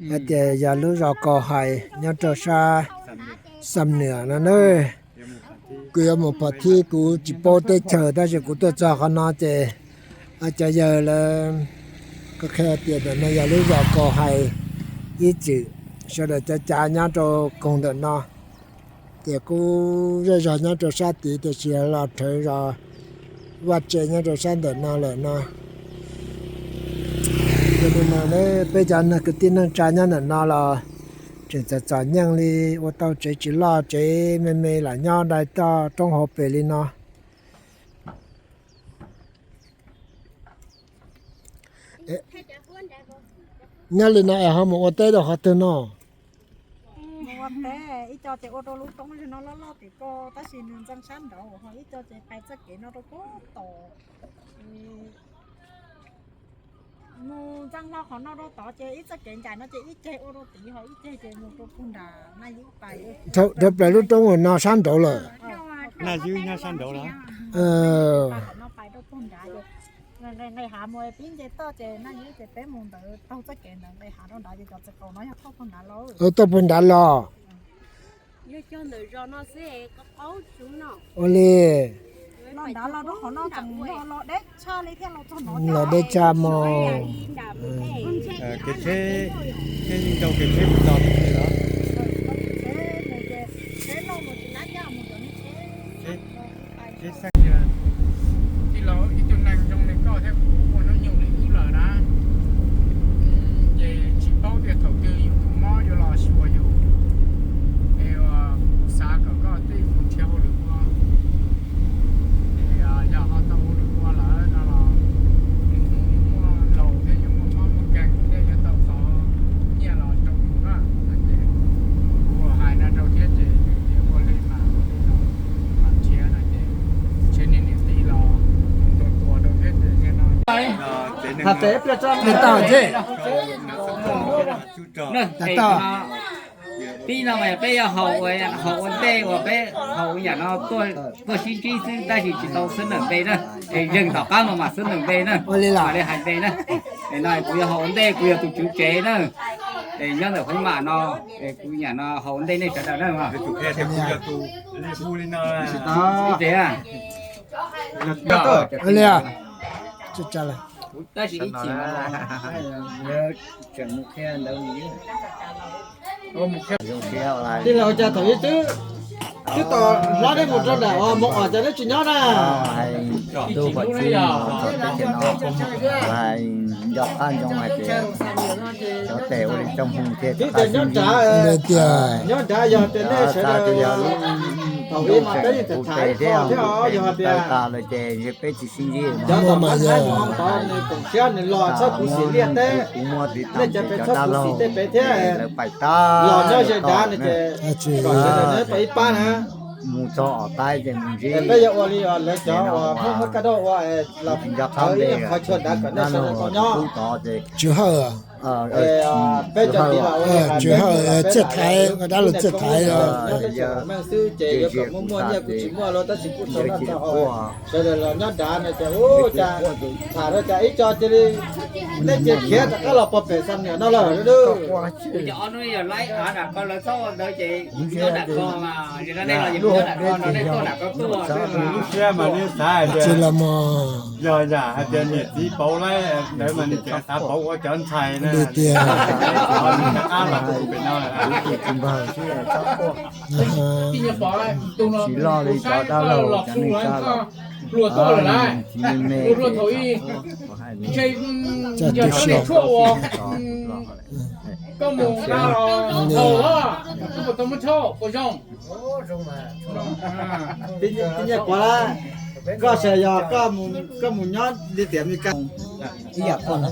Hais tias yog lub zos Kaus Hais nyob rau sab Xam Nuam no na. Kuv yuav mus phom thib, kuv tsis paub teb chaws tab sis kuv tuaj txog qhov no ces cov yawg lawv kuj qhia tias ntawm no yog lub zos Kaus Hais ib txwm sawv daws cov cav nyob rau koog ntawm no. Ces kuj zej zog nyob rau sab tid tiam sis los rhawv zos vaj tse nyob rau sab ntawm no lawm no. Yog li no peb cov kwv tij neej tsa nyob ntawm no los tseem txom txom nyem li, ua tau tsev tsis loj, tsev me me lam nyob dai toj roob hauv pes li no. Nyob li no es ho mus ua teb rau qhov twg no? Ua teb ib co ces ua rau lub roob no loj loj tim ko tab sis nws ntxeev sab nraud, ho ib co ces pais txoj kev no rau pem tod. Mus ntxeev hlo qhov no rau tod ces ib txoj kev ncaim no ces ib ceg ua rau tid, ho ib ceg ces mus rau puag nrad Naj Ywb pais. Dhau plaws lub roob uas no sab nraud lawm. Nqis hav mus pib nce toj ces Naj Ywb ces peb mus ntawd taug txoj kev ntawd nqis hav rau nrad ces cov txiv qaus no yog tuaj puag nrad lauj. Tuaj puag nrad los. Ua li. Los nrad los rau qhov no tseem los deb tshaj li thiab los txog no. Los deb tshaj mog. Kev tsheb, nej yeej tau kev tsheb mus txog thiab los? Tij laug, ib tug neeg zoo li koj thiab kuv muaj hnub nyoog li wb lawm na, ces tsis paub tias thaum twg yus tus mob yuav los xyuas yus. Es kuv xav kom koj thiaj mus nrhiav hauj lwm ua. Es yog ho tau hauj lwm ua lawm no los nws hnub muaj laus thiab yus muaj mob muaj nkeeg thiaj yuav tau txov nyiaj los rau yus na. No ces kuv hais no rau thiab ces nws tias ua li mas ua li no, mas nrhiav no ces ntshe niam niam tij los tua tua rau thiab ces no. Hais tias pliag tso, tab tom, pib no mas peb yuav haus, haus ua ntej uas peb haus ua yam no tuaj sib ntsib xwb tab sis tsis tau xwb nawm npe na. Es zeeg tom qab no mas xwb nawm npe na, ua li los li hais npe na. Es no kuv yog haus ua ntej, kuv yog tus tswv tsev na. Es nyob ntawm hoob mam no, es kuv yam no haus ua ntej nej sawv daws na. Ua li. Tab sis ib chim no tseem mus qhia ntawd. Tij laug, cas thaum ub twb, twb tos hlab neb mus rau nram os, mus os cas neb tsis nyob na? Hais tub pom txwv no, teb chaws no, hais nco qab ntsoov hais tias cov tes ua li tsoom hmoo thiab, twb tias nyob nrad, nyob nrad yog tias nej sawv daws thaum ub mas peb yeej tham tham thiab, yog hais tias peb tsis sib ntsib, cov tom qab thaib mus hoo tod nws koom siab nws los txhob khuv xim liaj teb, nej cov pem txhob khuv xim tej pem thiab, los nyob ze nrad no ces kom sawv daws nyob tau ib pab na. Mus txog os taib ces mus ntsib, peb yuav ua li lawv cov uas Hmoob Hmoob Kaj Dauj ua, los tsis nco qab ib qho chaw nrad kom nej sawv daws tau nyob. Tswv Hawj, peb cov tiv los ua li hais, Tswv Hawj, Txiaj Thaiv, dab laug Txiaj Thaiv, meej xwb ces yuav kom muaj muaj nyiaj kuj tsis muaj los tab sis kuj txaus noj txaus haus, sawv daws los nyob nrad no ces ua cas tham rau cas ib co cia li nej cia khiav rov qab los pog pem Xam Nuam no lawm. Lub siab mas nej xav hais tias yog yam hais tias niam txiv pauv lawm ntawd mas nws tseem xav pauv ua cov ntxhais na. Tiag, tsis loj li cov dab laug cov neej tsa los. Tsis me me, tsis me me. Tij Nyiaj Puav, koj saib yog koj mus nyob li tias Meskas ib yam qhov no.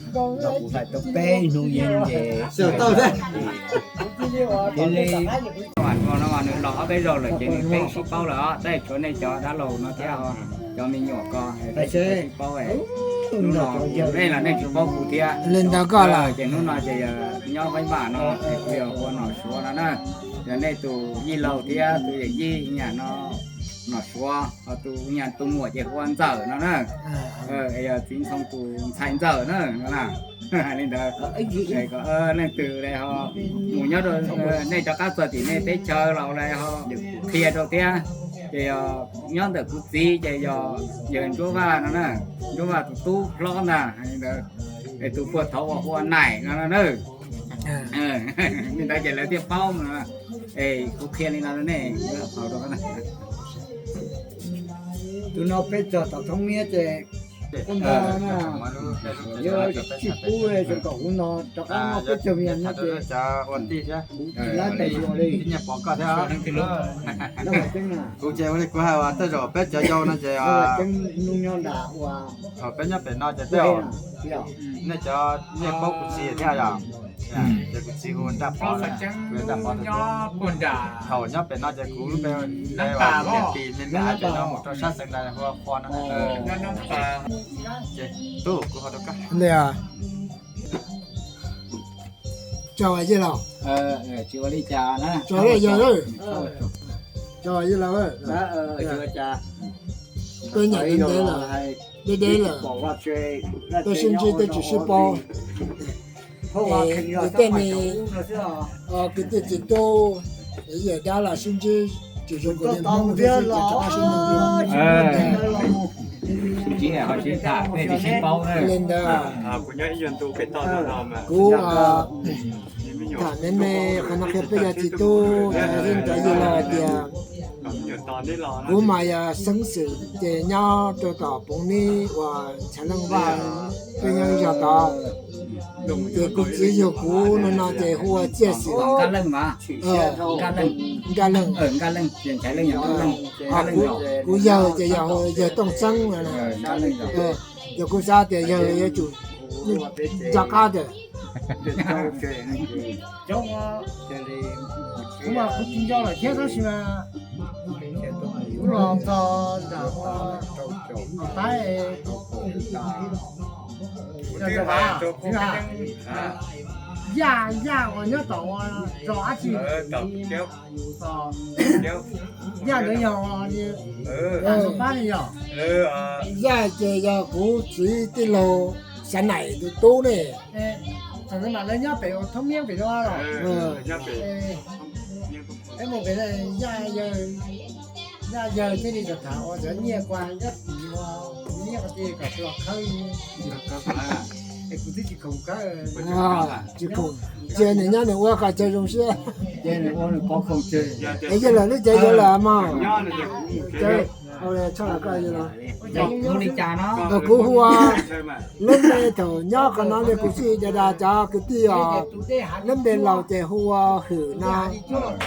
Kuv hais tau peb hnub yeej ces cia li, nws los ob peb zaug lawm ces nws peb sib paub lawm os, tab sis tshuav nej cov dab laug no thiab os, cov me nyuam ko, sib paub. Hnub no nej los nej tsis paub kuv thiab, li ntawd koj los ces hnub no ces nyob Vaib Npam no es kuv yog ua nom Suav no na. Yog nej tus yij laug thiab tus yawm yij nyam no, Nom Suav, ho tus nyam tus muam ces hu ua Ntxawm no na. Yog txiv Ntxhoo tus ntxhais Ntxawm na no na. Li ntawd, kom leej twg los ho mus nyob rau, nej rov qab txog tim nej teb chaws los los ho qhia rau thiab. Ces yog nyob ntawm kuv txiv ces yog yawg Ntsuab Vaj no na, Ntsuab Vaj tus tub hlob ntag. Li ntawd, es tus puag thaud uas hu ua Naim no na. Li ntawd ces lawv thiaj paub no. Es kuv qhia li no rau nej, tus no peb txog tom Thoob Miab ces, kuv ntag, yuav tsis pub zoo kom kuv no rov qab muab peb caug vias no ces kuv tsis laib pes yuam li. Kuv ces ua li kuv hais uas tej zaum peb cov yau no ces, thaum peb nyob pem no ces tej zaum nej cov nej paub kuv txiv thiab yom. Ces kuv txiv hu Nraj Pov, Nraj Pov, thaum nyob pem no ces kuv lub npe, npe tias Tis, me me hais pem no mus rau sab xeev ntawd hu ua Qhua no. Ces tub, kuv ho rau koj. Chào yawg laus. Tsis ua li cas na. Chào yawg laus. Peb nyob ntev ntev lawm, deb deb lawm, peb sib ntsib twb tsis sib paub. Es tej me kwv tij txiv tub, yawm dab los sib ntsib tsis zoo, kuv niag Hmoob thiab ces rov qab sib ntsib. Sib ntsib ho sib tham peb tsis sib paub na. Li ntawd, kuv tham me me qhov no qhia peb cov txiv tub thiab cov yawg laus hais tias kuv mas yog xeeb xwm ces nyob rau tom Poov Nib uas Txhais Leej Vaj, peb nyob zos tod. Ces kuv txiv yug kuv no no ces hu ua Txiaj Xwm. Nkaj Leej, kuv yawg ces yog yawg Tooj Xeeb no. Ces kuv xav tias yawg yuav tsum nco qab tias, kuv mas kuv tsis nco lawm thiab tab sis mas kuv los txog nram Taib, Yaj, Yaj uas nyob tom ua zos dab tsi, Yaj ntawd yog pab li yog. Yaj ces yog kuv txiv tij laug Xav Naim tus tub ne. Thaum ntawd mas lawv nyob pem ua Thoob Miab pem no los. Peb mus pem Yaj, Yaj yawg thiaj li tham ua cov nyiaj kua nyob tim ua nyiaj qhov twg kom los khawb. Es kuv twb tsis khoom khawb. Tsis khoom, cia nws nyob nws ua qhov chaw zoo siab. Es yawg lawm lub cev yawg lawm mog. Kuv hu ua lub npe thaum nyob qhov no li kuv xij da da cov kwv tij os, lub npe laus ces hu ua Hwm no,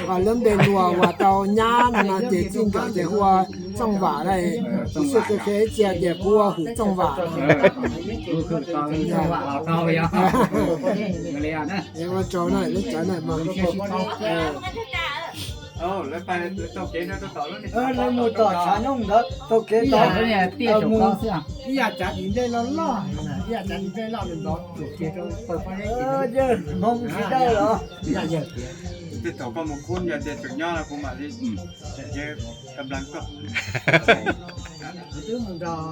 ho lub npe luas uas tau nyab no no ces txij nkawm ces hu ua Txooj Vam na. Kuv xij qhia ib txhia tias kuv ua Hwm Txooj Vam no. Ua tsaug na lub cawv na. Lawv mus tom tshav nyooj ntawd taug kev tod. Ib yam tsav tis nplej loj loj, ib yam tsav tis nplej loj ntawd tsuam kiag rau pawg pob zeb. Yawg Hmoob sib dawj los. Tej thaum koj mus khub yog tias tseem nyob no kuv mam li, twb mus nrog,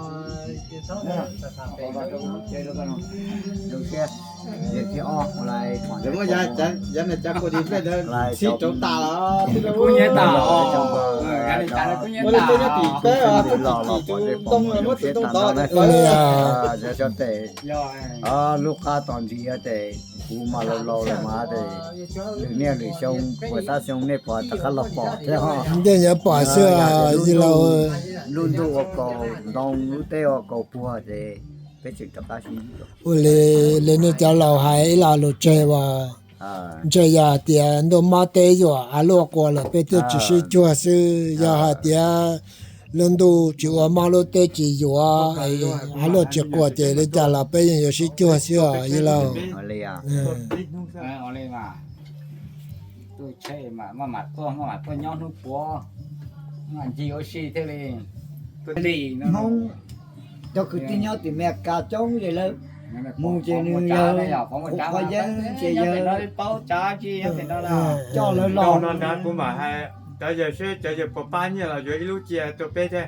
kuv nyiam tas, ua li tej nyob tim teb tus ntoo muab tus ntoo tod. Tes lub qab tos ntsis tes kuv mas laus laus lawm mas tes lwm niaj lwm xyoo puas tab xyoo nej puas rov qab los pom thiab ho. Tej nyuav pom xwb yawg laus. Lub ntuj ua kaus ntoo lub teb ua kaus puag ces peb tseem rov qab sib. Ua li, li nej cov laus hais ib lo lus tseg uas ntshe yog hais tias ntuj mob teb yuam av luaj quas lawm peb thiaj tsis sib cuag xwb. Yog hais tias lub ntuj tsis ua mob lub teb tsis yuam, av luaj tsis quas ces li cas los peb yeej yuav sib cuag xwb os yawg laus. Tuaj, maj mam tuaj nyob hnub puav, ncig ua si thiaj li. Hmoob cov kwv tij nyob tim Meskas coob li lawm. Mus ces nws yog qhov yeeb ces yog paub tsav tsi coj lawv los no na. Kuv mam hais cov yawg seb cov yawg puas pab nyiaj los yuav ib lub cia rau peb thiab.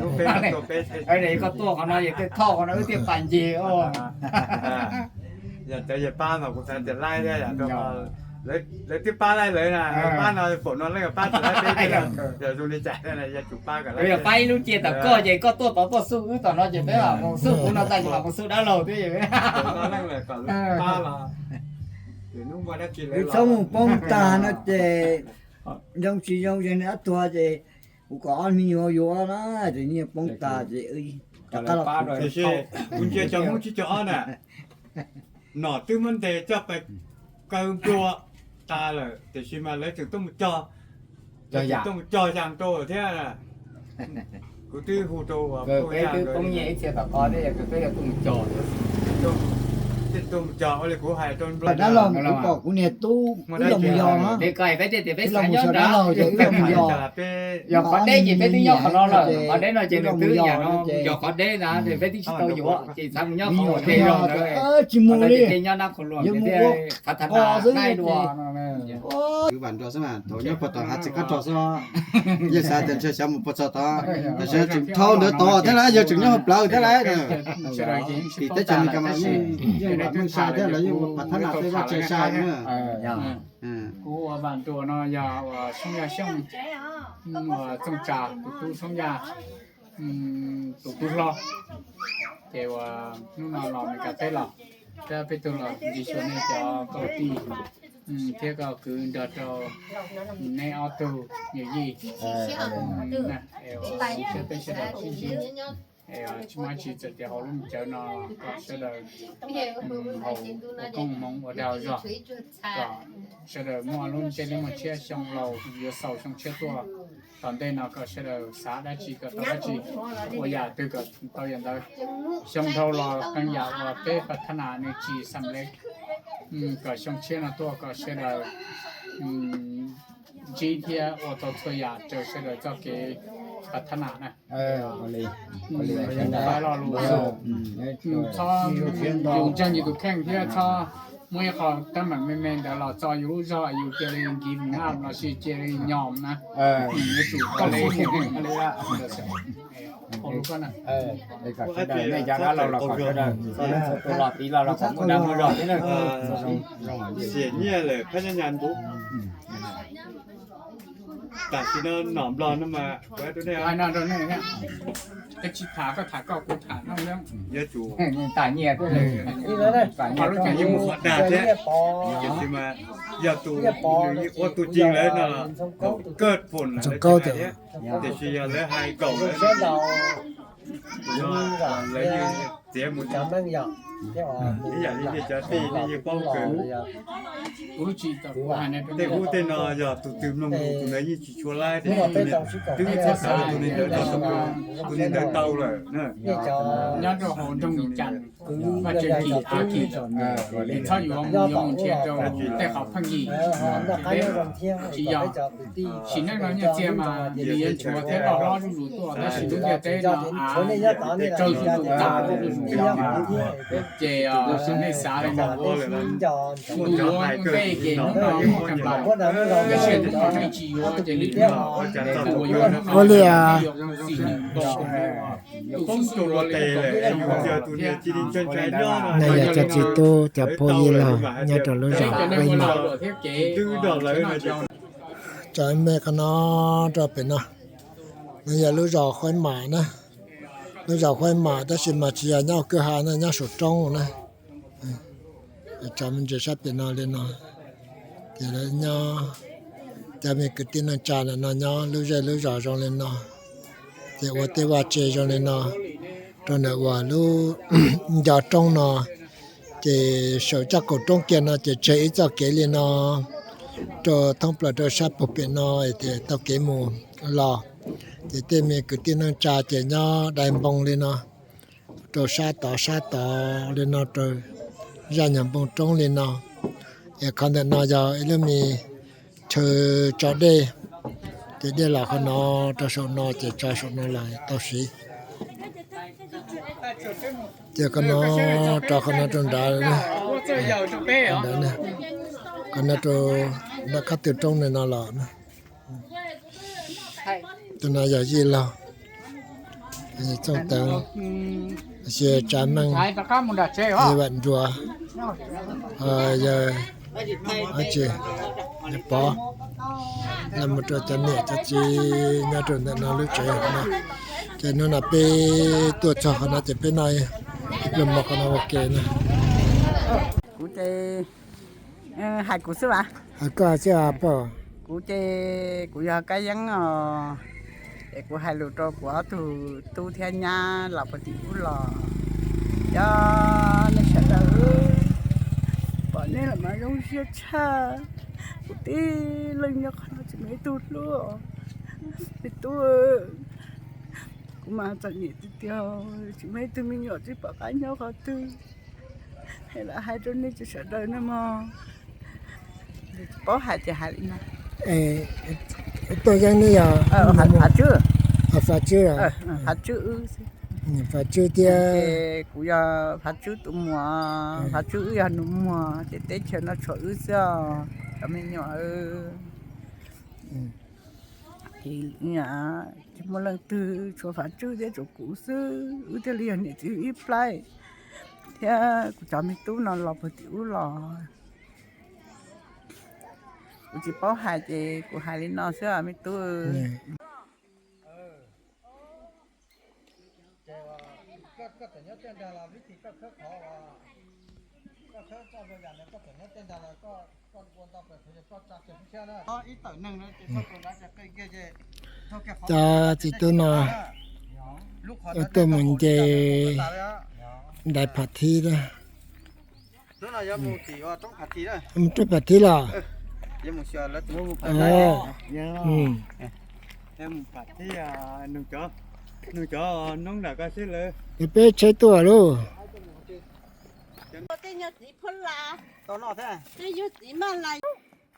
Lub peb rau peb. Koj tuaj qhov no yog tej thoj qhov no wb thiaj pais ncig. Yog cov yawg pab no kuv xav tias laib thiab, lawv twb pab laib lawv na, pab no pom no leej pab tsis laib peb, yog zoo li cas yog tsum pab kom laib. Pab ib lub cia tom koj ces koj tuaj tod tuaj xub wb tom no ces peb mam mus xub kuv no tag ces mam mus xub dab laug thiab. Wb txhob mus poob tag no ces zoo tsis zoo ces nws ob tuag ces kuv kom ob me nyuam yuav na, ces nyiaj poob tag ces rov qab los. Tiam sis kuv ntsia cov Hmoob tsib caug ob na, nom twb muab ntes coj pais kaw nplua tas lawm tiam sis mas lawv tseem tuaj mus cog, lawv tseem tuaj mus cog yas rau thiab. Kuv twb hu rau peb twb poob nyiaj ib txhia tom qab thiab, peb yuav tuaj mus cog. Tuaj mus cog ua li kuv hais rau dab laug, kuv pom kuv niag tub wb los mus yos na. Peb tias peb xav nyob nrad, yog qhov deb ces peb twb nyob qhov no lawm, qhov deb no ces nws twb yam no yog qhov deb ntag, peb twb tsis tau yuav ces xav mus nyob qhov deb los ntawd. Tsis mus li, nyob nab qhov luam, qhov tha na dua. Kwv vam nrog xwb mas thaum nyob puag tom hav txiv qab rog xwb, yeej xav tias ntshe xyov mus puas txog tod, tam sim no tseem dhau ntawd tod thiab lawm, yog tseem nyob hauv plawv thiab lawm. Tim teb chaws Amelikas mas yeej vam meej sai thiab, lawv yeej ua pas thab nas tej vaj tse sai na. Kuv ua Vam Ntuas no yog ua Soob Yaj Xyooj, ua Txooj Tsa tus tub Soob Yaj, tus tub hlob. Ces ua hnub no los Amelikas teb los, thiab peb tug los ntxiv xyuas nej cov kwv tij thiab koj kwv nrog rau neb ob tug nyuam yij, siab peb sawv daws sib ntsib, tsis muaj tsi txawm tias hauv lub me cawv no kom sawv daws haus ua koob hmoov ua dag ua zog, kom sawv daws muaj lub ntsej lub muag tshiab xyoo laus yuav xaus xyoo tshiab tuaj. Tom ntej no kom sawv daws xav dab tsi kom tau dab tsi, ua yam twg kom tau yam ntawd. Xyoo dhau los qee yam uas peb pas thab nas nws tsis xam lej, kom xyoo tshiab no tuaj kom sawv daws ntsib thiab ua tau txhua yam raws sawv daws txoj kev pas thab nas na. Lo lus txhob yus ntseeg yus tus kheej thiab txhob muaj ib qho teeb meem me me ntawd los txo yus lub zog yus cia li give up los sis cia li nyom na. Yuav tsum koj li nej cov dab laug los kom sawv daws tus los tiv los los kom muaj dag muaj zog thiab na. Xiam nyiaj lawm phab nyab nyab ntuv. Tam sim no nom nplog no mas, tsis tham koj tham koj kuv tham no, yuav tsum tas nyiaj thiab, lub caij yeej mus qhov dag thiab. Tiam sis mas yog tus ua tus ceev lawv no, kawj pum lawv thiab, tiam sis yog lawv hais nkaum lawv, lawv yeej txiav mus ib yam li nej cov tij nej yeej paub kawg. Tej ub tej no yog tus twg mloog lus tus ntawd yeej tsis tshua laib, twb txhob xav tus neeg ntawd tau, tus neeg ntawd tau lawm. Nyob rau hauv nroog Mis Cas, vaj tsev kim av kim, txhob yuav mus yuav mus nrhiav rau tej qhov pheej yig. Tsis yog, sim neej no nyiaj txiag mas nws yuav nchuav thiab loj hlob zuj zus tuaj, tab sis lub ntiaj teb no av raug zuj zus tas zuj zus los. Ces nej xav li no, tus yuav npej ces hnub no muaj kas npam, tab sis hnub no nej tsis yuav ces lwm hnub tus uas yuav ua li xim neej nkaus. Tus xub xub yuav li tus tus thiab, no yog cov txiv tub cov phooj ywg laug nyob rau lub zos Huaib Mam. Cov me qhov no rau pem no, no yog lub zos Huaib Mam na. Lub zos Huaib Mam tab sis mas tsis yog nyob kwj ha na, nyob saum roob na. Tso me ntsis sab pem no li no, ces lawv nyob, cov me kwv tij neej tsa ntawm no nyob lub zej lub zos zoo li no, ces ua tej vaj tse zoo li no rau ntawm uas lub nco roob no. Ces saum caj qaum roob kiag no ces tseg ib txoj kev li no rau thoob plaws rau sab puag pem no, ces tau kev mus los. Ces tej me kwv tij neej tsa ces nyob dai npoo li no rau sab tod sab tod li no rau zaj nyuag npoo roob li no. Es qhov ntawm no yog ib lub me chaw tso dej, ces dej los qhov no rau saum no ces tso saum no los tau siv. Ces qhov no, rau qhov no rau nrad, qhov no rau nram qab tw roob no los na. Tus no yog Yij Laug, Txooj Tawv, Xia Tsav Meej, Vam Nruas, yawg Pov, los mus rau cov niam cov txiv nyob rau ntawm no lub tsev no. Ces hnub no peb tuaj txog qhov no ces peb noj ib pluag mov qhov no ua ke na. Kuv ces, hais kuv xwb as. Hais koj xwb as pog. Kuv ces kuv yog Kab Yeeb os. Ces kuv hais lus rau kuv ob tug tub thiab nyab los puag tim ub los. Cov nej sawv daws, pom nej los mas zoo siab tshaj. Kuv tib leeg nyob qhov no tsis muaj ib tug hlub. Me tub, kuv mas txom nyem tiag tiag, tsis muaj ib tug me nyuam twg pom qab nyob qhov twg. Hais los hais rau nej cov sawv daws no mog. Paub hais ces hais li no. Tuaj Yeeb neb yog Fav Tswb, Fav Tswb thiab. Kuv yog Fav Tswb tus muam, Fav Tswb wb yog nus muag ces teb chaws no tshuav wb xwb os cov me nyuam. Tsis muaj leej twg, tshuav Fav Tswb thiab tshuav kuv xwb, wb thiaj li yog niam txiv ib plhaib. Thiab kuv cov me tub no los puag tim ub los. Kuv tsis paub hais ces kuv hais li no xwb me tub. Cov txiv tub no tuaj mus nce ntaiv Pham Thib na. Mus rau Pham Thib los? Peb tsheb tuaj lauj.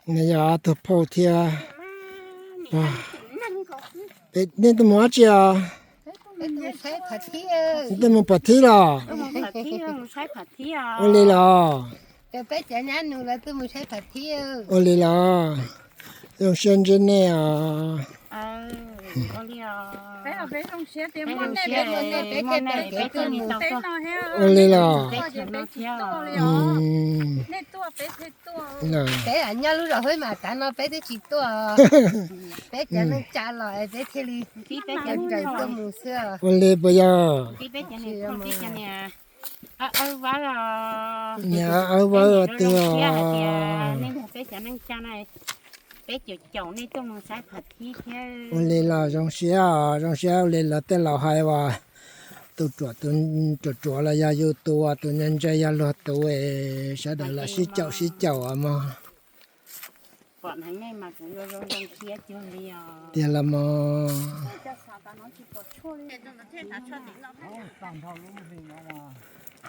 Nws yog ob tug phauj thiab. Nej tuaj mus dab tsi os? Nej tuaj mus Pham Thib los? Ua li los? Ua li los? Zoo siab ntsib nej os. Ua li los? Peb nyob lub zos Huab Mas tav no peb twb tsis tuaj, peb cov neej tsa los peb thiaj li tuaj mus xwb. Ua li puas yog? Niam Awb Vawb twg os? Ua li los zoo siab os, zoo siab ua li lawv tej laus hais uas tus ruam tus ruam ruam los yog yus tus, tus ntse ntse yog luag tus, sawv daws lam sib caum sib caum os mog. Tiag los mog.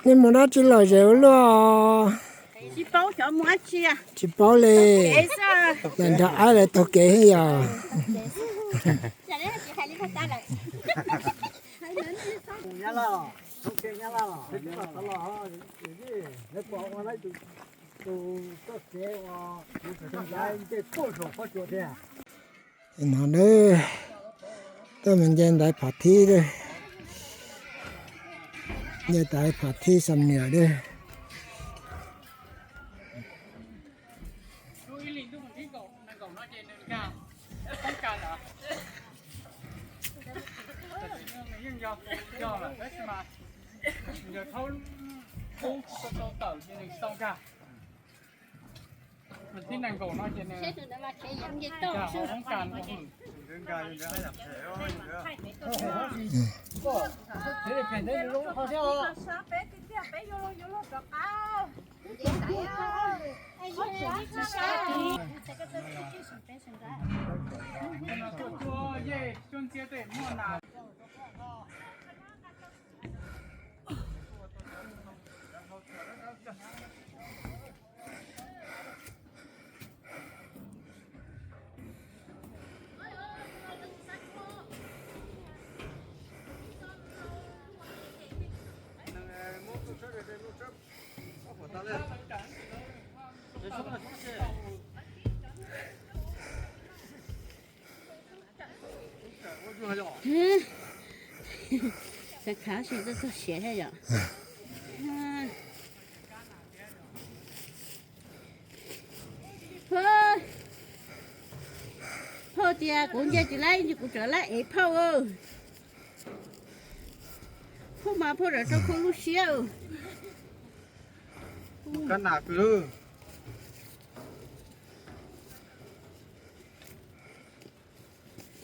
Nej mus dab tsi lom zem ua luaj? Tsis paub li. Lam nrog aib lawv taug kev thiab yog. No, tuaj mus nce ntaiv Pham Thib, nce ntaiv Pham Thib Xam Nias. Xav khav sis txog siav thiab yom. Phauj tias kuv nce tsis laib, kuv tseem laib ev phauj. Phauj mas phauj ram rau phauj lub siab. Kab nas kws.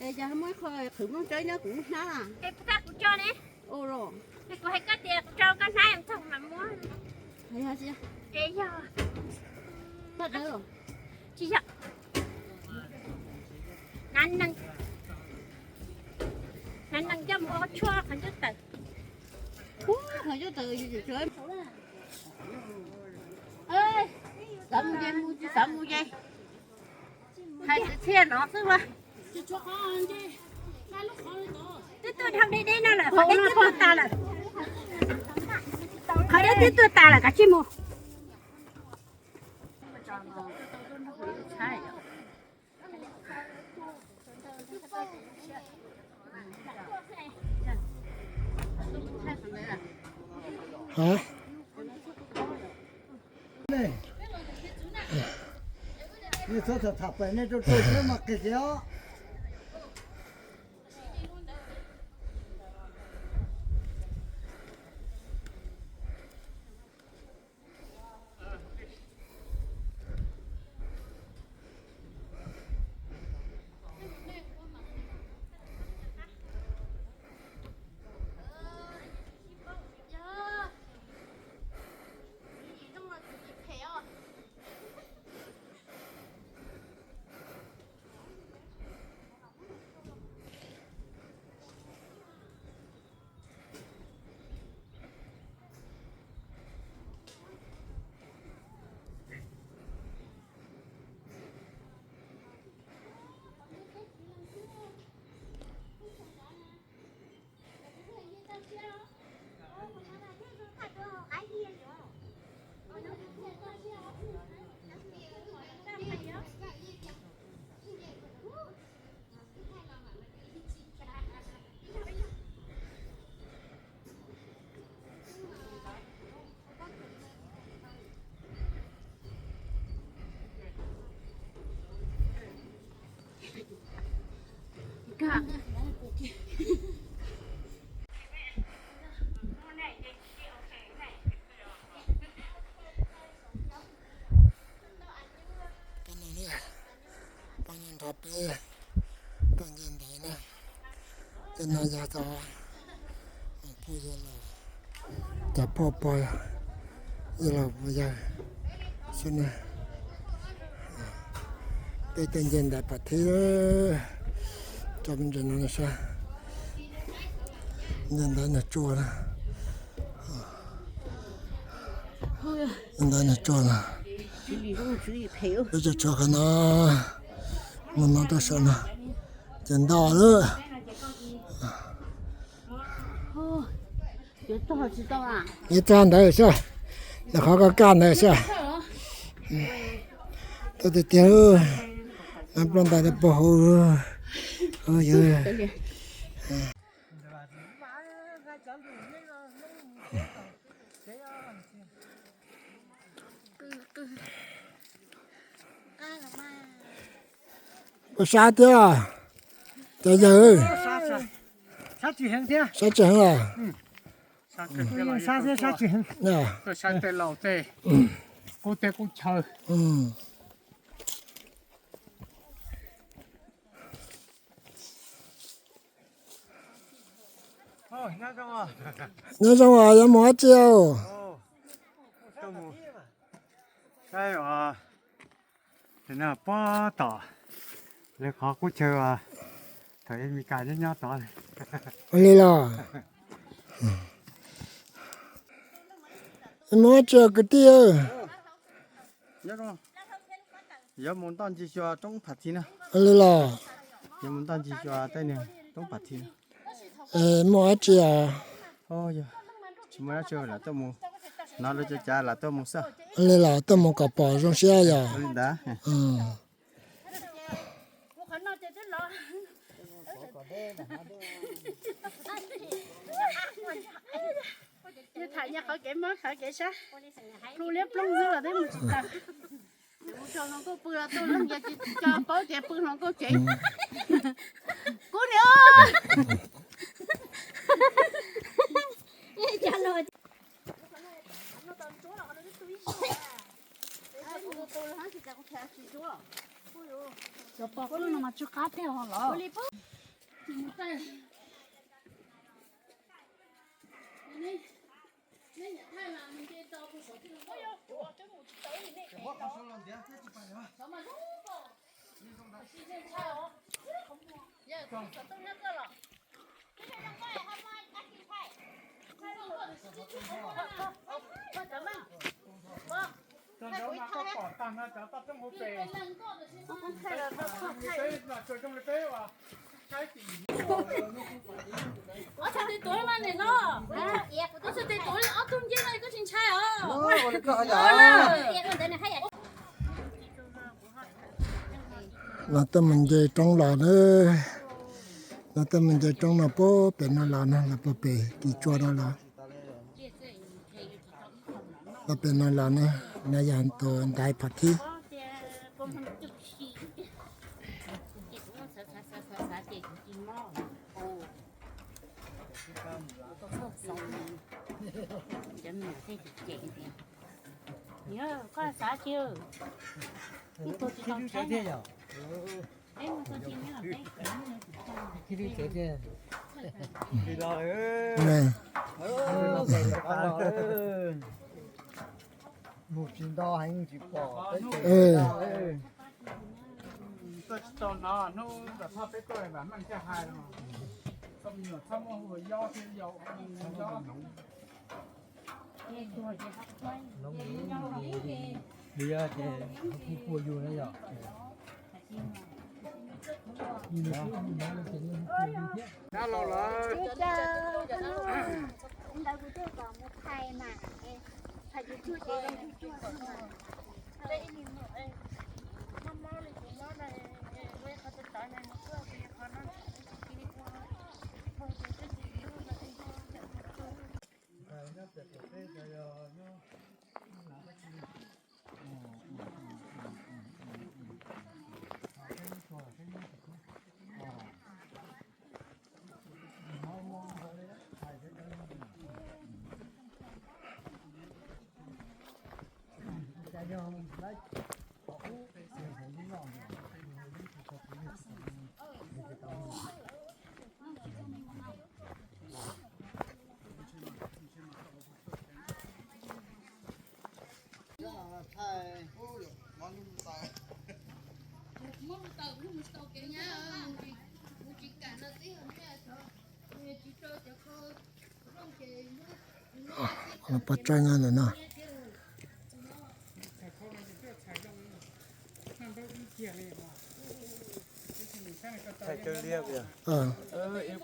Es cas muaj ib qho qhwv nplooj tsob nyob kuv lub hnab. Kuv hais koj tias kuv tso koj hnab txog mas muab. Tsis yog. Nav nees coj mus ua tshuaj qhov ncauj tawm. Qhov ncauj tawm. Xav mus ces mus, tsis xav mus ces hais kwv txhiaj no xwb mas. Twb tuaj dhau deb deb no lawm, qhov deb twb tuaj tas lawm. Qhov deb twb tuaj tas lawm, kav tsij mus. Hov. Nej txhob tham pem nej rau rau siab mas qis kiag os. Pab no na, pab no nrog peb tuaj nce ntawd na. Tej no yog cov, cov pog pog, yawg laus yawg xwb na. Peb tuaj nce ntawd pas thib, tso me ntsis no saib. Nce ntawd nag tsua na. Ntawd nag tsua na. Peb tsuas tshuav qhov no mus no rau saum no ces ntau lawm. Nyob txog ntawd xwb, nyob qhov kaj kaj ntawd xwb. Tau tiag tiag, nab ploj ntais rau puag hauv. Yog puas sab thiab, cov yawg? Sab tsis heev los? Nyob zoo os, yuav mus dab tsi os? Pob tom lawv qhov qub chaw, thaum Meskas nyob nyob tod. Ua li los? Mus dab tsi kwv tij? Yuav mus ntoj ntsis xyuas roob Pham Thi na. Ua li los? Yuav mus ntoj ntsis xyuas tej niag roob Pham Thi na. Muaj dab tsi os? Tsis muaj dab tsi, lam tuaj mus, hnov lawv cov cav lam tuaj mus xwb. Ua li los tuaj mus kom pom zoo siab yog? Ua li ntawd. Tham nyob qhov kev mob qhov kev sab, plhu liab ploog xwb los twb mus tsis tag. Mus tso hluas nkauj pw los tau, leej yog tsis tso paub tias pw hluas nkauj tsev. Kub niam. Cov pog qwj no mas tsw qab thiab los. Ob txhais tes tuav mas nim no, ob txhais tes tuav ob tug nce no koj tsis ntshai os? Los tuaj mus nce roob los na. Los tuaj mus nce roob no puag pem no los na, los puag pem kis tsua no los. Los pem no los na, no yog tus ntaiv phom thib. Koj xav tsis, ib tug tsis tau tshaib. Mus tsis nto heev tsis pom. Tuaj tsis tau no, hnub ntawm phaj peb tuaj mam meej thiaj hais los. Koj me nyuam txhob muaj hu yob thiab yau yob. Li yog ces hu pua yus na yom. Dab laug lawm. Ntawd kuv tuaj kom mus thais mas, thais tus tsuag ces zoo tus tsuag xwb mas.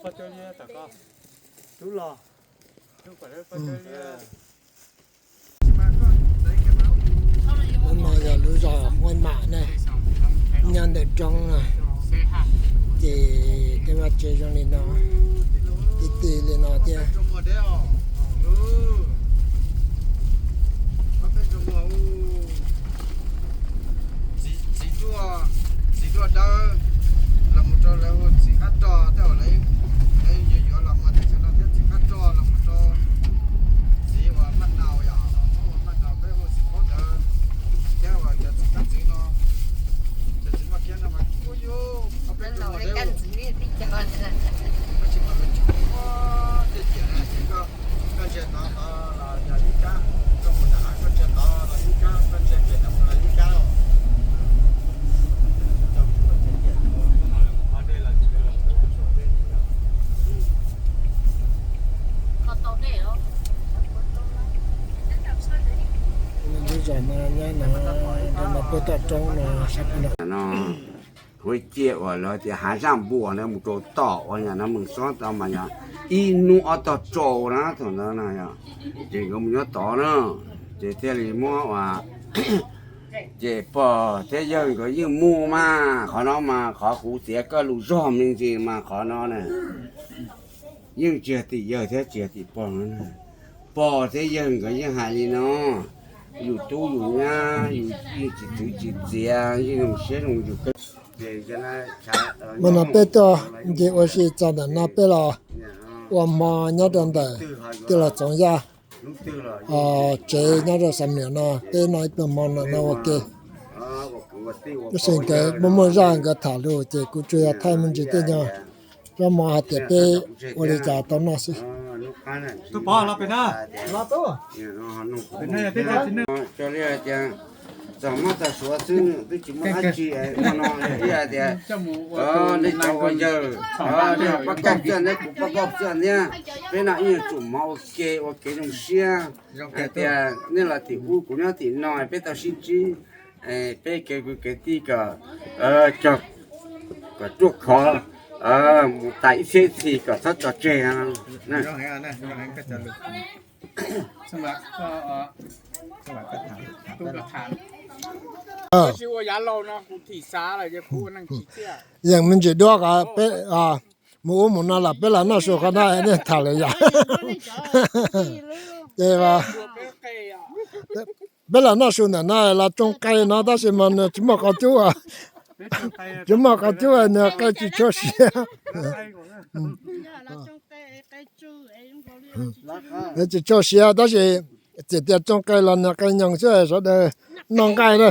Pov tsaib nyob ntawm no. Ub no yog lub zos Huaj Mam na, nyob ntawm roob na, ces tej vaj tsev zoo li no, ti ti li no thiab. Txiv tuaj, txiv tuaj dawb los mus rau lawv hu txiv qab roj, tej zaum lawv yuav yuav los mus teb chaws no thiab, txiv qab roj los mus rau txiv uas maj nau yom, muab uas maj nau peb hu txiv qaub ntawd, thiab uas cov txiv qab ntxwv no, cov txiv maj kiab no mas kuj yog ob peb tug mus deb, tsis muaj tej ciam na, koj, koj ntsia tod tod los yog ib kab, koj mus nram hav koj ntsia tod los ib kab, koj ntsia pem no los ib kab. Lub zos no nyob no, no puag tom roob no sab pem no. Huab ciaj uas lawv tias hav zaj npuas na mus rau tom uas yog no Mees Xob tod mas yog ib hnub ob tog tsau na thaum ntawd na yom. Ces nkawd mus nyob tod na, ces thiaj li muab uas Ces pog thiab yawg nkawd yeej muaj mas qhov no mas qhov kuv txiav koj lus zog me ntsis mas qhov no na, yeej tsis yog tim yawg thiab tsis yog tim pog no na. Pog thiab yawg nkawd yeej hais li no, yus tub yus nyab yus yeej tsis txwv tsis txiav, yeej zoo siab zoo ntsws kawg. Mas no peb tuaj nce ua si txog ntawm no peb los ua hmo nyob rau ntawm tij laug Txoov Yaj tsev nyob rau Xam Niam no, peb noj ib pluag hmo no no ua ke. Tab sis nkawd muaj muaj zaj nkawd tham lus ces kuv tsuas yog thaij me ntsis tej nyuag zaub mov hais tias peb ua li cas tau noj xwb. Txog mob txog suav xwb twb tsis muaj dab tsi no, ib hais tias nej cov ua yawg, nej pab kaj xwb, nej kuv pab kaj xwb thiab, peb no ib nyuag tsum mov ua ke ua kev zoo siab hais tias nej los tim ub kuv nyob tim no peb tau sib ntsib, peb kev kwv kev tij kom cog kom ruaj khov, mus tas ib txhiab ib txhis kom txhob tso tseg. Yeej me ntsis duab qhov peb mus ub mus no los peb los noj su qhov no nej tham lawm yom. Ces peb los noj su ntawm no los tsoo qe no tab sis mas nws tsis muaj qhov cub, tsis muaj qhov cub nws qe tsis tshua siav. Nws tsis tshua siav tab sis txawm tias tsoo qe los nws qe nyoos xwb sawv daws noj nqaij na.